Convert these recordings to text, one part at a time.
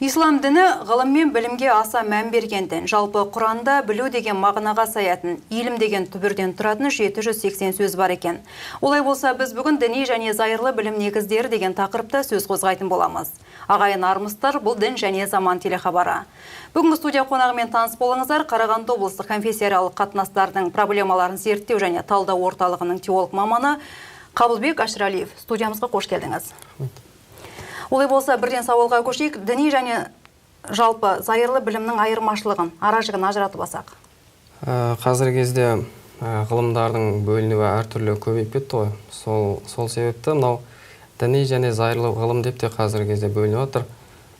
Ислам діні ғылым мен білімге аса мән берген дін. Жалпы Құранда білу деген мағынаға саятын, илім деген түбірден тұратын 780 сөз бар екен. Олай болса, біз бүгін діни және зайырлы білім негіздері деген тақырыпта сөз қозғайтын боламыз. Ағайын, армысыздар, бұл «Дін және заман» телехабары. Бүгінгі студия қонағымен таныс болыңыздар. Қарағанды облыстық конфессияаралық қатынастардың проблемаларын зерттеу және талдау орталығының теолог маманы Қабылбек Ашыралиев. Студиямызға қош келдіңіз. Олай болса, бірден сауалға көшейік. Діни және жалпы зайырлы білімнің айырмашылығын, ара жігін ажыратып алсақ. Қазіргі кезде ғылымдардың бөлінуі әртүрлі көбейіп кетті ғой. Сол себепті мынау діни және зайырлы ғылым деп те қазіргі кезде бөлініп жатыр.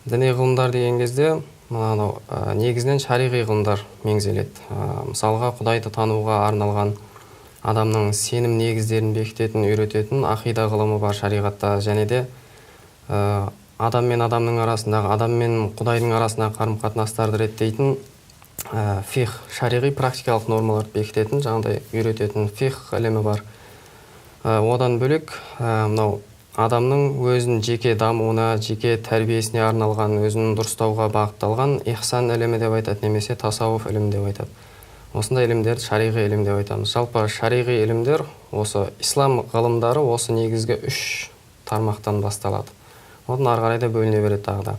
Діни ғылымдар деген кезде мынау негізінен шариғи ғылымдар меңзеледі. Мысалға, Құдайды тануға арналған, адамның сенім негіздерін бекітетін, үйрететін ақида ғылымы бар шариғатта, және де адам мен адамның арасындағы, адам мен Құдайдың арасындағы қарым қатынастарды реттейтін фиқһ, шариғи практикалық нормаларды бекітетін, жаңағыдай үйрететін фиқһ ілімі бар. Одан бөлек мынау адамның өзін жеке дамуына, жеке тәрбиесіне арналған, өзін дұрыстауға бағытталған ихсан ілімі деп айтады немесе тасауф ілімі деп айтады. Осындай ілімдерді шариғи ілім деп айтамыз. Жалпы шариғи ілімдер, осы ислам ғылымдары осы негізгі үш тармақтан басталады. Одан ары қарай да бөліне береді тағы да.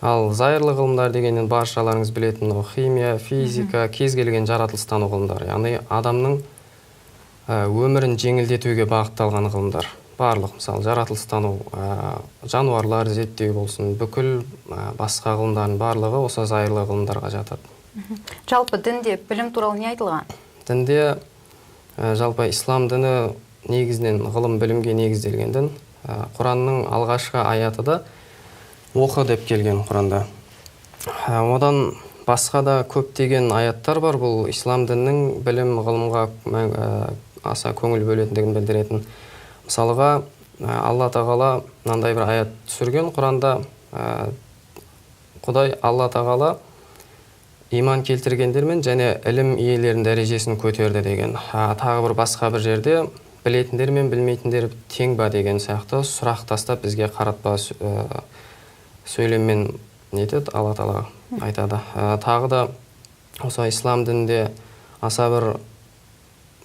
Ал зайырлы ғылымдар дегеннен баршаларыңыз білетін мынау химия, физика, кез келген жаратылыстану ғылымдары, яғни адамның өмірін жеңілдетуге бағытталған ғылымдар барлық. Мысалы, жаратылыстану, жануарлар зерттеу болсын, бүкіл басқа ғылымдардың барлығы осы зайырлы ғылымдарға жатады. Жалпы дінде білім туралы не айтылған? Дінде жалпы ислам діні негізінен ғылым білімге негізделген дін. Құранның алғашқы аяты да «оқы» деп келген Құранда. Одан басқа да көптеген аяттар бар, бұл ислам дінінің білім ғылымға аса көңіл бөлетіндігін білдіретін. Мысалға, Алла тағала мынандай бір аят түсірген Құранда: Құдай Алла тағала иман келтіргендер мен және ілім иелерінің дәрежесін көтерді деген. Тағы бір басқа бір жерде білетіндер мен білмейтіндер тең ба деген сияқты сұрақ тастап, бізге қаратпа сөйлеммен нетеді, Алла тағала айтады. Тағы да осы ислам дінінде аса бір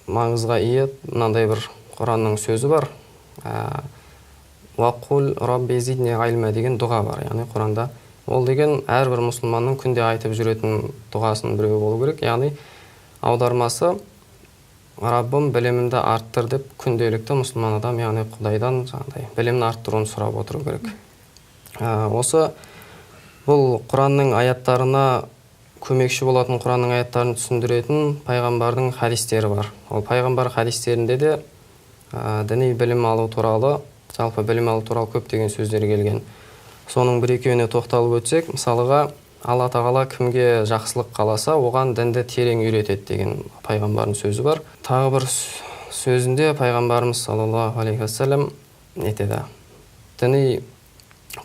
маңызға ие мынандай бір Құранның сөзі бар, «Уақул робби зидни илма» деген дұға бар. Яғни Құранда ол деген әрбір мұсылманның күнде айтып жүретін дұғасының біреуі болу керек. Яғни аудармасы: «Раббым, білімімді арттыр» деп күнделікті мұсылман адам, яғни Құдайдан жаңағыдай білімін арттыруын сұрап отыру керек. Осы бұл Құранның аяттарына көмекші болатын, Құранның аяттарын түсіндіретін пайғамбардың хадистері бар. Ол пайғамбар хадистерінде де діни білім алу туралы, жалпы білім алу туралы көптеген сөздер келген. Соның бір екеуіне тоқталып өтсек, мысалға, Алла тағала кімге жақсылық қаласа, оған дінді терең үйретеді деген пайғамбардың сөзі бар. Тағы бір сөзінде пайғамбарымыз саллаллаху алейхи уассалам нетеді: діни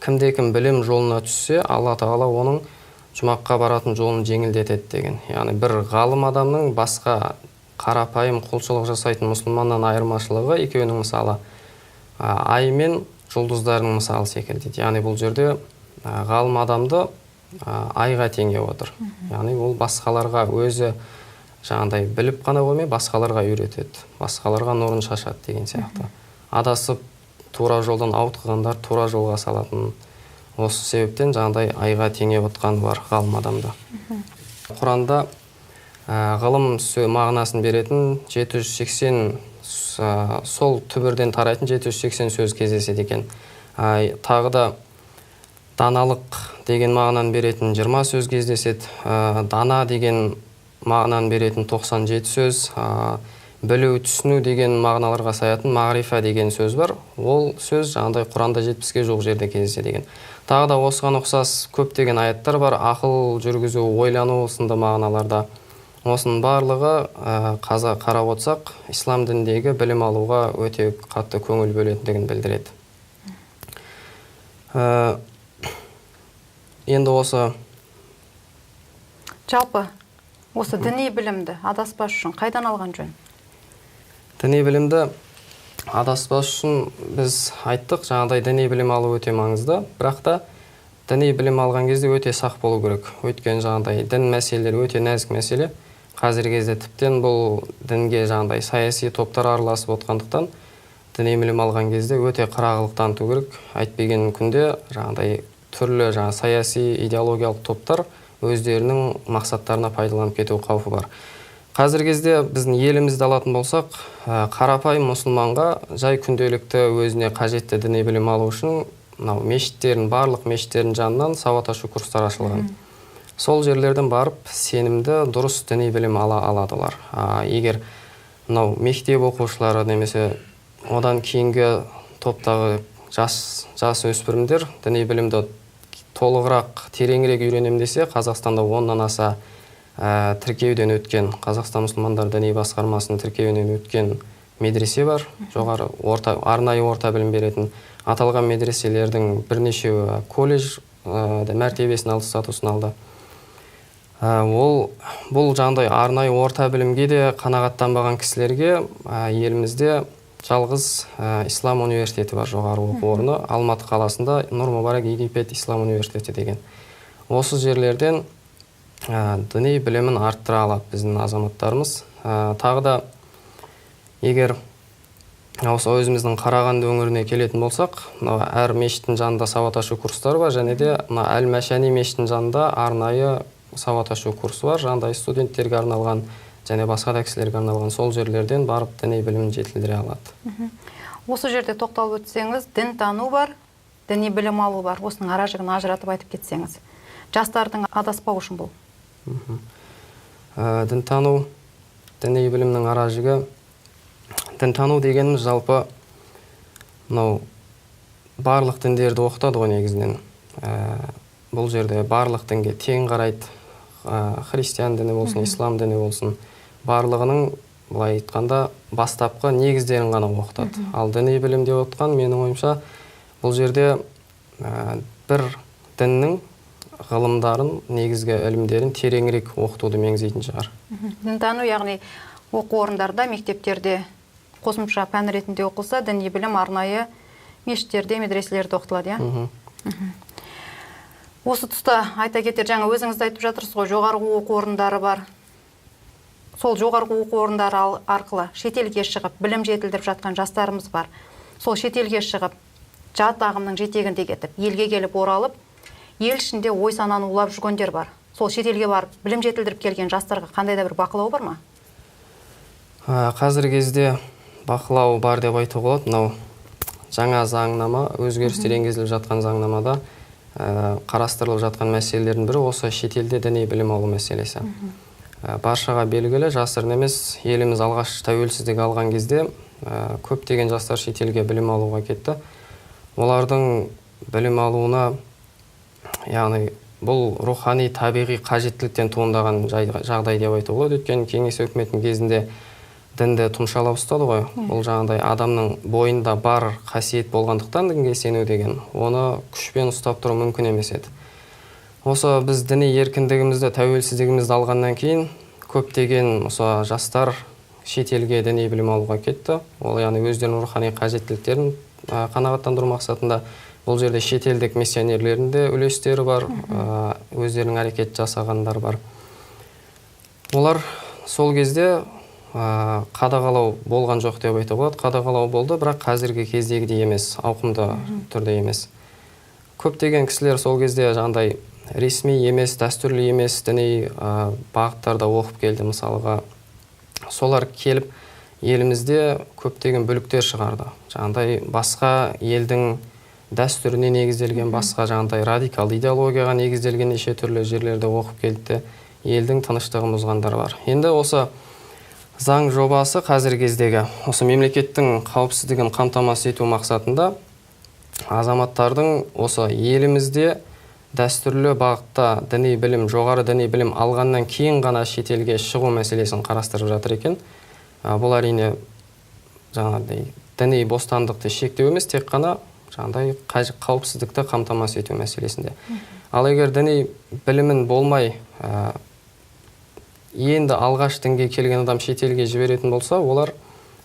кімде кім білім жолына түссе, Алла тағала оның жұмаққа баратын жолын жеңілдетеді деген. Яғни бір ғалым адамның басқа қарапайым құлшылық жасайтын мұсылманнан айырмашылығы екеуінің мысалы ай мен жұлдыздардың мысалы секілді дейді. Яғни бұл жерде ғалым адамды айға теңеп отыр. Яғни ол басқаларға өзі жаңағыдай біліп қана қоймай, басқаларға үйретеді, басқаларға нұрын шашады деген сияқты. Адасып тура жолдан ауытқығандар тура жолға салатын. Осы себептен жаңағыдай айға теңеп отқаны бар ғалым адамды. Құранда ғылым мағынасын беретін 780, сол түбірден тарайтын 780 сөз кездеседі екен. Тағы да даналық деген мағынаны беретін 20 сөз кездеседі, дана деген мағынаны беретін 97 сөз, білу, түсіну деген мағыналарға саятын мағрифа деген сөз бар. Ол сөз жаңағыдай Құранда 70-ке жуық жерде кездеседі екен. Тағы да осыған ұқсас көптеген аяттар бар, ақыл жүргізу, ойлану сынды мағыналарда. Осының барлығы қаза қарап отырсақ, ислам дініндегі білім алуға өте қатты көңіл бөлетіндігін білдіреді. Енді осы Жалпы осы діни білімді адаспас үшін қайдан алған жөн? Діни білімді адаспас үшін біз айттық, жаңағыдай діни білім алу өте маңызды, бірақ та Діни білім алған кезде өте сақ болу керек. Өйткені жаңағыдай дін мәселелері өте нәзік мәселе. Қазіргі кезде тіптен бұл дінге жаңағыдай саяси топтар араласып отқандықтан діни білім алған кезде өте қырағылық таныту керек. Әйтпеген күнде жаңағыдай түрлі жаңа саяси идеологиялық топтар өздерінің мақсаттарына пайдаланып кету қаупі бар. Қазіргі кезде біздің елімізді алатын болсақ, қарапайым мұсылманға жай күнделікті өзіне қажетті діни білім алу үшін мынау мешіттердің, барлық мешіттердің жанынан сауат ашу курстары ашылған. Сол жерлерден барып сенімді, дұрыс діни білім ала алады олар. Егер мынау мектеп оқушылары немесе одан кейінгі топтағы жас өспірімдер діни білімді толығырақ, тереңірек үйренемін десе, Қазақстанда 10-нан аса тіркеуден өткен, Қазақстан мұсылмандар діни басқармасының тіркеуінен өткен медресе бар, жоғары орта, арнайы орта білім беретін. Аталған медреселердің бірнешеуі колледж мәртебесін алды, статусын алды. Ол бұл жаңағыдай арнайы орта білімге де қанағаттанбаған кісілерге елімізде жалғыз ислам университеті бар, жоғары оқу орны Алматы қаласында Нұр Мүбарак Египет ислам университеті деген. Осы жерлерден діни білімін арттыра алады біздің азаматтарымыз. Тағы да егер осы өзіміздің Қарағанды өңіріне келетін болсақ, мынау әр мешіттің жанында сауат ашу курстары бар, және де мына Әл-Мәшәни мешітінің жанында арнайы сауат ашу курсы бар, жаңағыдай студенттерге арналған және басқа да кісілерге арналған. Сол жерлерден барып діни білімін жетілдіре алады. Осы жерде тоқталып өтсеңіз, дін тану бар, діни білім алу бар. Осының ара жігін ажыратып айтып кетсеңіз. Жастардың адаспау үшін бұл. Дін тану, діни білімнің ара жігі. Дін тану дегеніміз жалпы мынау барлық діндерді оқытады ғой негізінен. Бұл жерде барлық дінге тең қарайды. Христиан діні болсын, ислам діні болсын, барлығының былай айтқанда бастапқы негіздерін ғана оқытады. Ал діни білім деп отқан, менің ойымша, бұл жерде бір діннің ғылымдарын, негізгі ілімдерін тереңірек оқытуды меңзейтін шығар. Дінтану, яғни оқу орындарда, мектептерде қосымша пән ретінде оқылса, діни білім арнайы мешіттерде, медреселерде оқытылады, иә? Осы тұста айта кетер, жаңа өзіңіз де айтып жатырсыз ғой, жоғарғы оқу орындары бар. Сол жоғарғы оқу орындары арқылы шетелге шығып, білім жетілдіріп жатқан жастарымыз бар. Сол шетелге шығып, жат ағымның жетегінде кетіп, елге келіп оралып, ел ішінде ой сананы улап жүргендер бар. Сол шетелге барып, білім жетілдіріп келген жастарға қандай да бір бақылау бар ма? Қазіргі кезде бақылау бар деп айтуға болады. Мынау жаңа заңнама, өзгерістер енгізіліп жатқан заңнамада қарастырылып жатқан мәселелердің бірі осы шетелде діни білім алу мәселесі. Баршаға белгілі, жасырын емес, еліміз алғаш тәуелсіздік алған кезде көптеген жастар шетелге білім алуға кетті. Олардың білім алуына, яғни бұл рухани табиғи қажеттіліктен туындаған жағдай деп айтуға болады. Өйткені кеңес өкіметінің кезінде дінді тұмшалап ұстады ғой. Бұл жаңағыдай адамның бойында бар қасиет болғандықтан дінге сену деген, оны күшпен ұстап тұру мүмкін емес еді. Осы біз діни еркіндігімізді, тәуелсіздігімізді алғаннан кейін көптеген осы жастар шетелге діни білім алуға кетті. Ол яғни өздерінің рухани қажеттіліктерін қанағаттандыру мақсатында. Бұл жерде шетелдік миссионерлердің де үлестері бар, өздерінің әрекет жасағандар бар. Олар сол кезде қадағалау болған жоқ деп айтуға болады. Қадағалау болды, бірақ қазіргі кездегідей емес, ауқымды түрде емес. Көптеген кісілер сол кезде жаңағыдай ресми емес, дәстүрлі емес діни бағыттарда оқып келді мысалға. Солар келіп елімізде көптеген бүліктер шығарды. Жаңағыдай басқа елдің дәстүріне негізделген, басқа жаңағыдай радикалды идеологияға негізделген неше түрлі жерлерде оқып келді, елдің тыныштығын бұзғандар бар. Енді осы заң жобасы қазіргі кездегі осы мемлекеттің қауіпсіздігін қамтамасыз ету мақсатында азаматтардың осы елімізде дәстүрлі бағытта діни білім, жоғары діни білім алғаннан кейін ғана шетелге шығу мәселесін қарастырып жатыр екен. Бұл әрине жаңағыдай діни бостандықты шектеу емес, тек қана жаңағыдай қауіпсіздікті қамтамасыз ету мәселесінде. Ал егер діни білімін болмай, енді алғаш дінге келген адам шетелге жіберетін болса, олар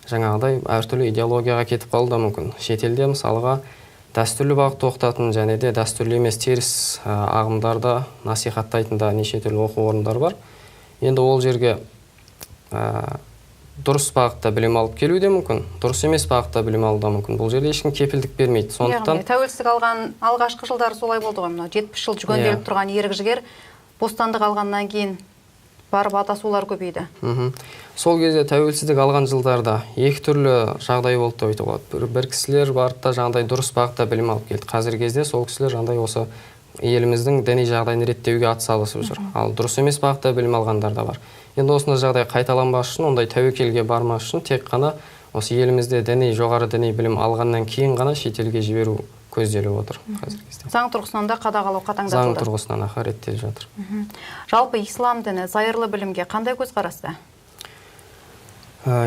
жаңағыдай әртүрлі идеологияға кетіп қалуы да мүмкін. Шетелде мысалға Дәстүрлі бағытта оқытатын және де дәстүрлі емес теріс ағымдарды насихаттайтын да неше түрлі оқу орындары бар. Енді ол жерге дұрыс бағытта білім алып келу де мүмкін, дұрыс емес бағытта білім алу да мүмкін. Бұл жерде ешкім кепілдік бермейді. Сондықтан тәуелсіздік алған алғашқы жылдары солай болды ғой, мынау 70 жыл жүгенделіп тұрған ерік жігер бостандық алғаннан кейін барып адасулар көбейді. Сол кезде тәуелсіздік алған жылдарда екі түрлі жағдай болды деп айтуға болады. Бір кісілер барды да жаңағыдай дұрыс бағытта білім алып келді. Қазіргі кезде сол кісілер жаңағыдай осы еліміздің діни жағдайын реттеуге атсалысып жүр. Ал дұрыс емес бағытта білім алғандар да бар. Енді осындай жағдай қайталанбас үшін, ондай тәуекелге бармас үшін тек қана осы елімізде діни, жоғары діни білім алғаннан кейін ғана шетелге жіберу көзделіп отыр қазіргі кезде. Заң тұрғысынан да қадағалау қатаңдатылды. Заң тұрғысынан аха реттеліп жатыр. Жалпы ислам діні зайырлы білімге қандай көзқараста?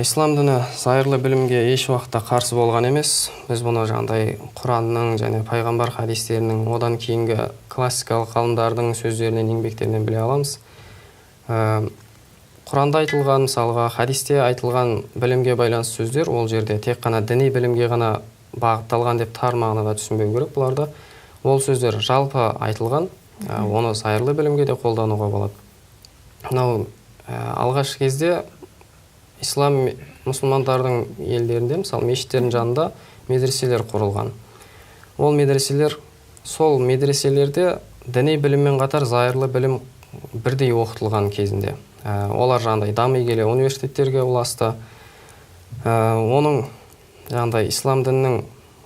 Ислам діні зайырлы білімге еш уақытта қарсы болған емес. Біз бұны жаңағыдай Құранның және пайғамбар хадистерінің, одан кейінгі классикалық ғалымдардың сөздерінен, еңбектерінен біле аламыз. Құранда айтылған, мысалға, хадисте айтылған білімге байланысты сөздер ол жерде тек қана діни білімге ғана бағытталған деп тар мағынада түсінбеу керек бұларды. Ол сөздер жалпы айтылған, оны зайырлы білімге де қолдануға болады. Мынау алғашқы кезде ислам мұсылмандардың елдерінде, мысалы, мешіттердің жанында медреселер құрылған. Ол медреселер, сол медреселерде діни біліммен қатар зайырлы білім бірдей оқытылған кезінде. Олар жаңағыдай дами келе университеттерге ұласты. Оның жаңағыдай ислам дінінің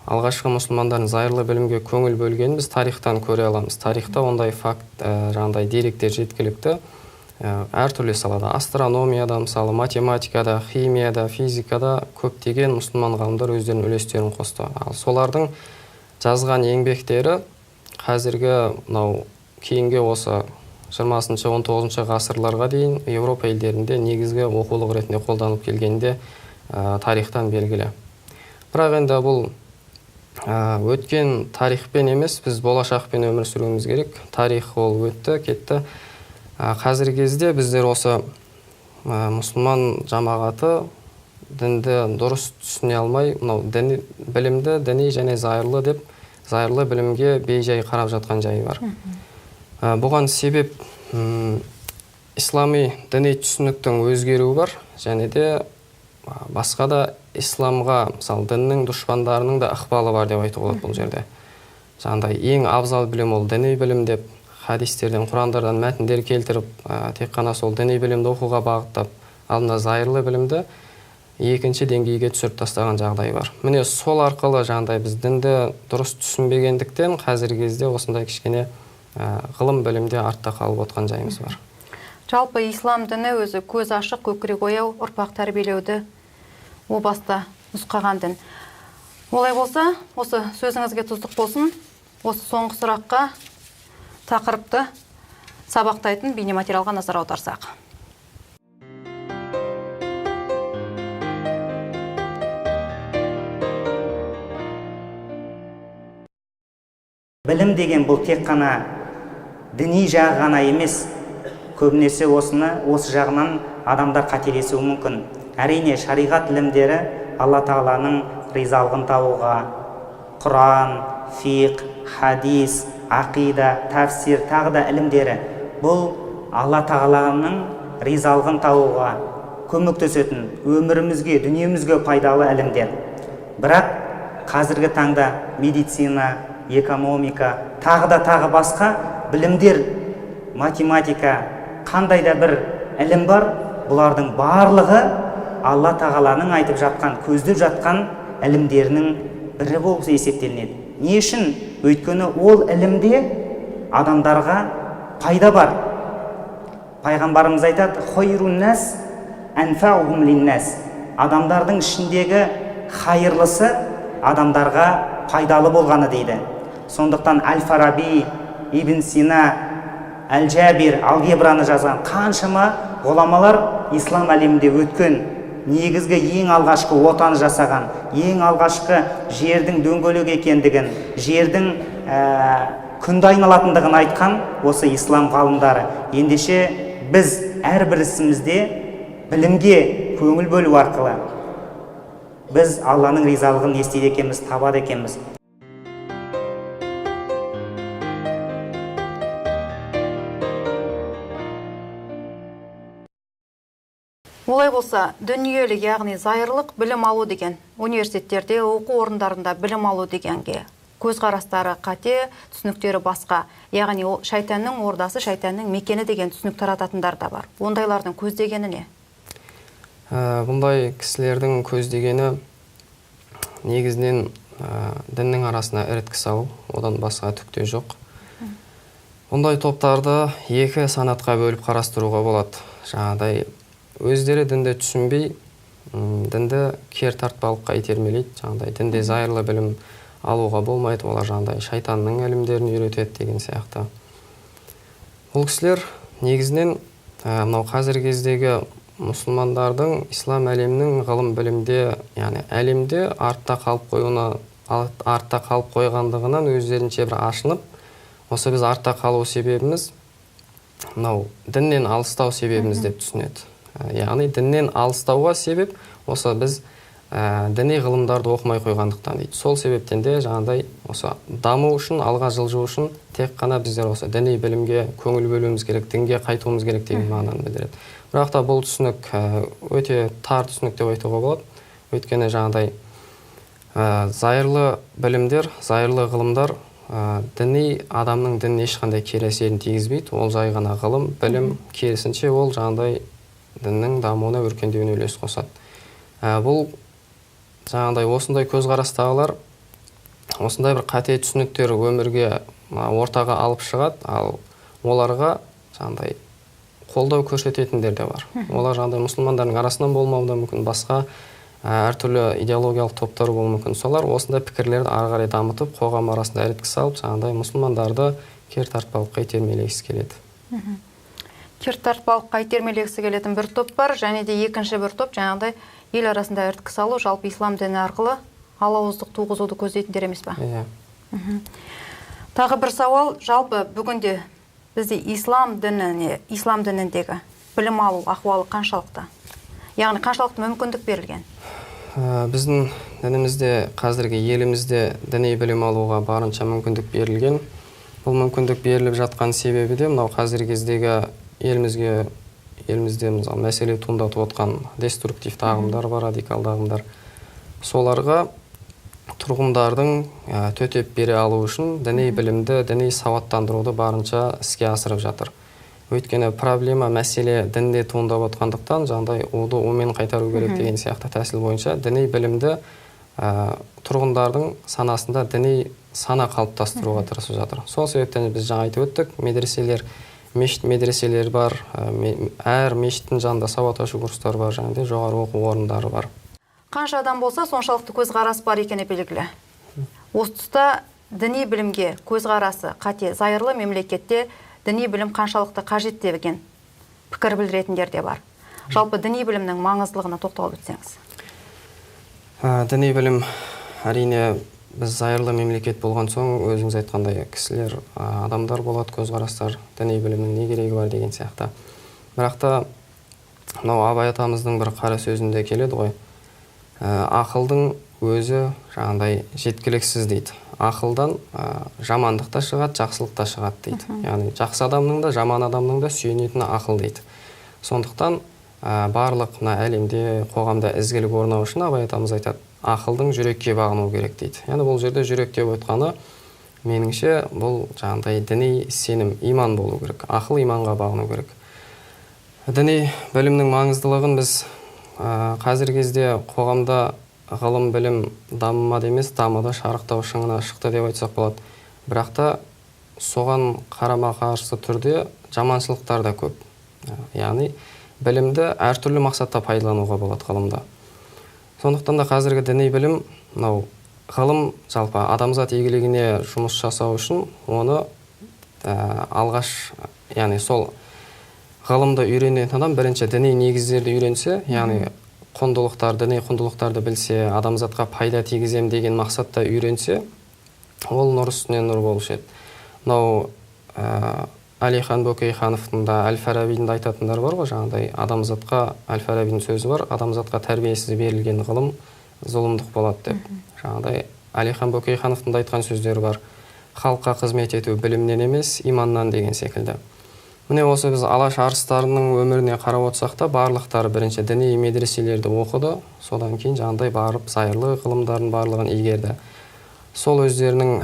алғашқы мұсылмандардың зайырлы білімге көңіл бөлгенін біз тарихтан көре аламыз. Тарихта ондай факт, жаңағыдай деректер жеткілікті. Әртүрлі салада, астрономияда, мысалы, математикада, химияда, физикада көптеген мұсылман ғалымдар өздерінің үлестерін қосты. Ал солардың жазған еңбектері қазіргі мынау кейінгі осы 20-шы, 19-шы ғасырларға дейін Еуропа елдерінде негізгі оқулық ретінде қолданылып келгенде тарихтан белгілі. Бірақ енді бұл өткен тарихпен емес, біз болашақпен өмір сүруіміз керек. Тарих ол өтті, кетті. Қазіргі кезде біздер осы мұсылман жамағаты дінді дұрыс түсіне алмай, мынау діни білімді діни және зайырлы деп, зайырлы білімге бейжай қарап жатқан жайы бар. Бұған себеп ислами діни түсініктің өзгеруі бар, және де басқа да исламға, мысалы, діннің дұшпандарының да ықпалы бар деп айтуға болады бұл жерде. Жаңағыдай ең абзал білім ол діни білім деп хадистерден, Құрандардан мәтіндер келтіріп, тек қана сол діни білімді оқуға бағыттап, ал мына зайырлы білімді екінші деңгейге түсіріп тастаған жағдай бар. Міне сол арқылы жаңағыдай біз дінді дұрыс түсінбегендіктен қазіргі кезде осындай кішкене ғылым білімде артта қалып отқан жайымыз бар. Жалпы ислам діні өзі көз ашық, көкірек ояу ұрпақ тәрбиелеуді о баста нұсқаған дін. Олай болса, осы сөзіңізге тұздық болсын. Осы соңғы сұраққа тақырыпты сабақтайтын бейнематериалға назар аударсақ. Білім деген бұл тек қана діни жағы ғана емес, көбінесе осыны осы жағынан адамдар қателесуі мүмкін. Әрине, шариғат ілімдері Алла Тағаланың ризалығын табуға, Құран, фиқ, хадис, ақида, тәфсир, тағы да ілімдері бұл Алла Тағаланың ризалығын табуға көмектесетін, өмірімізге, дүниемізге пайдалы ілімдер. Бірақ қазіргі таңда медицина, экономика, тағы да тағы басқа білімдер, математика, қандай да бір ілім бар, бұлардың барлығы Алла Тағаланың айтып жатқан, көздеп жатқан ілімдерінің бірі болып есептелінеді. Не үшін? Өйткені ол ілімде адамдарға пайда бар. Пайғамбарымыз айтады, «Хайрун нас анфаухум линнас». Адамдардың ішіндегі хайырлысы адамдарға пайдалы болғаны дейді. Сондықтан Әл-Фараби, Ибн Сина, Әл-Жабир, алгебраны жазған қаншама ғұламалар ислам әлемінде өткен, негізгі ең алғашқы отан жасаған, ең алғашқы жердің дөңгелек екендігін, жердің күнді айналатындығын айтқан осы ислам ғалымдары. Ендеше біз әрбір ісімізде білімге көңіл бөлу арқылы біз Алланың ризалығын не істейді екенбіз, табады екенбіз. Олай болса, дүниелік, яғни зайырлық білім алу деген, университеттерде, оқу орындарында білім алу дегенге көзқарастары қате, түсініктері басқа. Яғни ол шайтанның ордасы, шайтанның мекені деген түсінік тарататындар да бар. Ондайлардың көздегені не? Бұндай кісілердің көздегені негізінен діннің арасына іріткі салу, одан басқа түк те жоқ. Бұндай топтарды екі санатқа бөліп қарастыруға болады. Жаңағыдай өздері дінді түсінбей, дінді кер тартпалыққа итермелейді. Жаңағыдай дінде зайырлы білім алуға болмайды, олар жаңағыдай шайтанның ілімдерін үйретеді деген сияқты. Бұл кісілер негізінен мынау қазіргі кездегі мұсылмандардың, ислам әлемінің ғылым білімде, яғни әлемде артта қалып қоюына, артта қалып қойғандығынан өздерінше бір ашынып, осы біз артта қалу себебіміз мынау діннен алыстау себебіміз деп түсінеді. Яғни діннен алыстауға себеп осы біз діни ғылымдарды оқымай қойғандықтан дейді. Сол себептен де жаңағыдай осы даму үшін, алға жылжу үшін тек қана біздер осы діни білімге көңіл бөлуіміз керек, дінге қайтуымыз керек деген мағынаны білдіреді. Бірақ та бұл түсінік өте тар түсінік деп айтуға болады. Өйткені жаңағыдай зайырлы білімдер, зайырлы ғылымдар діни адамның дініне ешқандай кері әсерін тигізбейді. Ол жай ғана ғылым, білім, керісінше ол жаңағыдай діннің дамуына, өркендеуіне үлес қосады. Бұл жаңағыдай осындай көзқарастағылар осындай бір қате түсініктер өмірге, ортаға алып шығады, ал оларға жаңағыдай қолдау көрсететіндер де бар. Олар жаңағыдай мұсылмандардың арасынан болмауы да мүмкін, басқа әртүрлі идеологиялық топтар болуы мүмкін. Солар осындай пікірлерді ары қарай дамытып, қоғам арасында іріткі салып, жаңағыдай мұсылмандарды кер тартпалыққа итермелегісі келеді. Кер тартпалыққа итермелегісі келетін бір топ бар, және де екінші бір топ жаңағыдай ел арасында іріткі салу, жалпы ислам діні арқылы алауыздық туғызуды көздейтіндер емес па? Иә. Тағы бір сауал, жалпы бүгінде бізде ислам дініндегі білім алу ахуалы қаншалықты? Яғни қаншалықты мүмкіндік берілген? Біздің дінімізде, қазіргі елімізде діни білім алуға барынша мүмкіндік берілген. Бұл мүмкіндік беріліп жатқан себебі де мынау қазіргі кездегі елімізде мысалы мәселе туындатып отқан деструктивті ағымдар бар, радикалды ағымдар. Соларға тұрғындардың төтеп бере алу үшін діни білімді, діни сауаттандыруды барынша іске асырып жатыр. Өйткені проблема, мәселе дінде туындап отқандықтан, жаңағыдай уды умен қайтару керек деген сияқты тәсіл бойынша діни білімді тұрғындардың санасында діни сана қалыптастыруға тырысып жатыр. Сол себептен біз жаңа айтып өттік, медреселер, мешіт медреселер бар, әр мешіттің жанында сауат ашу курстары бар, және де жоғары оқу орындары бар. Қанша адам болса, соншалықты көзқарас бар екені белгілі. Осы тұста діни білімге көзқарасы қате, зайырлы мемлекетте діни білім қаншалықты қажет деген пікір білдіретіндер де бар. Жалпы діни білімнің маңыздылығына тоқталып өтсеңіз. Діни білім, әрине, біз зайырлы мемлекет болған соң, өзіңіз айтқандай кісілер, адамдар болады, көзқарастар, діни білімнің не керегі бар деген сияқты. Бірақ та мынау Абай атамыздың бір қара сөзінде келеді ғой, ақылдың өзі жаңағыдай жеткіліксіз дейді. Ақылдан жамандық та шығады, жақсылық та шығады дейді. Яғни жақсы адамның да, жаман адамның да сүйенетіні ақыл дейді. Сондықтан барлық мына әлемде, қоғамда ізгілік орнау үшін Абай атамыз айтады, ақылдың жүрекке бағынуы керек дейді. Яғни бұл жерде жүрек деп айтқаны, меніңше, бұл жаңағыдай діни сенім, иман болу керек. Ақыл иманға бағыну керек. Діни білімнің маңыздылығын біз қазіргі кезде қоғамда ғылым, білім дамымады емес, дамыды, шарықтау шыңына шықты деп айтсақ болады. Бірақ та соған қарама-қарсы түрде жаманшылықтар да көп. Яғни білімді әртүрлі мақсатта пайдалануға болады ғылымда. Сондықтан да қазіргі діни білім, мынау ғылым жалпы адамзат игілігіне жұмыс жасау үшін оны алғаш, яғни сол ғылымды үйренетін адам бірінші діни негіздерді үйренсе, яғни құндылықтар, діни құндылықтарды білсе, адамзатқа пайда тигізем деген мақсатта үйренсе, ол нұр үстіне нұр болушы еді. Мынау Әлихан Бөкейхановтың да, Әл-Фарабидің де айтатындары бар ғой, жаңағыдай адамзатқа, Әл-Фарабидің сөзі бар, адамзатқа тәрбиесіз берілген ғылым зұлымдық болады деп. Жаңағыдай Әлихан Бөкейхановтың да айтқан сөздері бар, халыққа қызмет ету білімнен емес, иманнан деген секілді. Міне, осы біз Алаш арыстарының өміріне қарап отырсақ та, барлықтары бірінші діни медреселерді оқыды, содан кейін жаңағыдай барып зайырлы ғылымдардың барлығын игерді. Сол өздерінің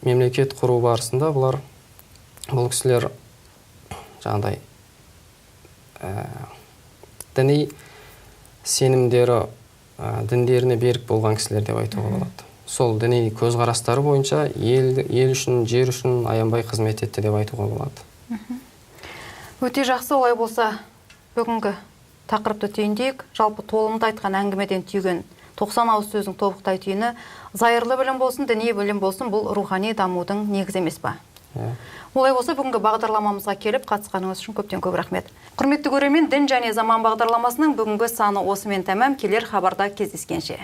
мемлекет құру барысында бұл кісілер жаңағыдай діни сенімдері, діндеріне берік болған кісілер деп айтуға болады. Сол діни көзқарастары бойынша ел үшін, жер үшін аянбай қызмет етті деп айтуға болады. Өте жақсы. Олай болса, бүгінгі тақырыпты түйіндейік. Жалпы толымды айтқан әңгімеден түйген 90 ауыз сөздің тобықтай түйіні: зайырлы білім болсын, діни білім болсын, бұл рухани дамудың негізі емес па? Иә. Олай болса, бүгінгі бағдарламамызға келіп қатысқаныңыз үшін көптен көп рахмет. Құрметті көрермен, «Дін және заман» бағдарламасының бүгінгі саны осымен тәмам. Келер хабарда кездескенше.